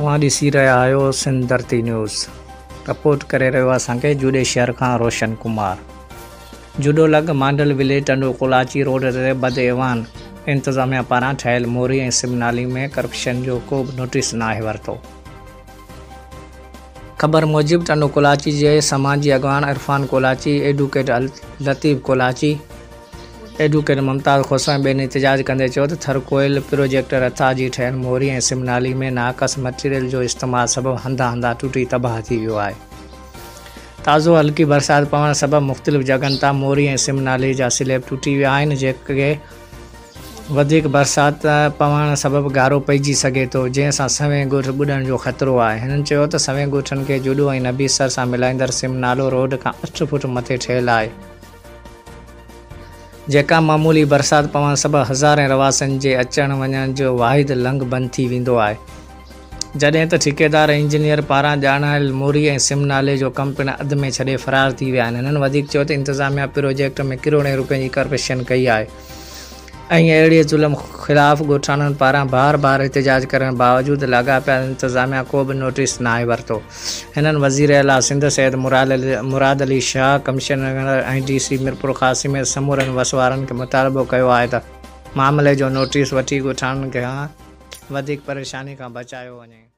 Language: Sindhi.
توهان ڏسي رهيا آهيو سنڌ ڌرتي نيوز رپورٽ ڪري رهيو آهي اسان کي جوڏي شهر کان روشن ڪمار جوڏو لڳ مانڊل وليج ٽنڊو ڪولاچي روڊ تي بد ايوان انتظاميا پاران ٺهيل موري ۽ سم نالي ۾ ڪرپشن جو ڪو به نوٽيس ناهي ورتو. خبر موجب ٽنڊو ڪولاچي جي سماجي اڳواڻ عرفان ڪولاچي، ايڊوڪيٽ لطيف ڪولاچي، ايڊوڪيٽ ممتاز کوسو ۽ ٻين احتجاج ڪندي چيو ته ٿر ڪوئل پروجيڪٽ رٿا جي ٺهيل موري ۽ سم نالي ۾ ناقص مٽيريل جو استعمال سبب هنڌان هنڌان ٽٽي تباهه ٿي ويو آهي. تازو هلڪي برسات پوڻ سبب مختلف جڳهن تان موري ۽ سم نالي جا سليب ٽٽي ويا آهن جيڪي وڌيڪ برسات پوڻ سبب گهارو پئجي سگهي ٿو جنهن سان سوين ڳوٺ ٻڏڻ جو خطرو آهي. هنن چيو ته سوين ڳوٺن کي جوڏو ۽ نبي سر سان ملائيندڙ سم نالو روڊ کان اٺ فوٽ مٿي ٺهيل آهي. جيڪا معمولي برسات پوڻ سبب هزارين رهواسين جي اچڻ وڃڻ جو واحد لنگهه بند ٿي ويندو آهي. جڏهن ته ٺيڪيدار ۽ انجنيئر پاران ڄاڻايل موري ۽ سم نالي جو ڪم پڻ اڌ ۾ ڇڏي فرار ٿي ويا آهن. هنن وڌيڪ چيو ته انتظاميا پروجيڪٽ ۾ ڪروڙين روپين جي ڪرپشن ڪئي آهي ۽ اهڙي ظلم خلاف ڳوٺاڻن پاران بار بار احتجاج ڪرڻ باوجود لاڳاپيل انتظاميا ڪو به نوٽيس ناهي ورتو. هنن وزيراعليٰ Sindh Syed Murad Ali Shah, commissioner ۽ D C Mirpurkhas سميت سمورن وس وارن کي مطالبو ڪيو آهي ته معاملي جو نوٽيس وٺي ڳوٺاڻن کي وڌيڪ پريشاني کان بچايو وڃي.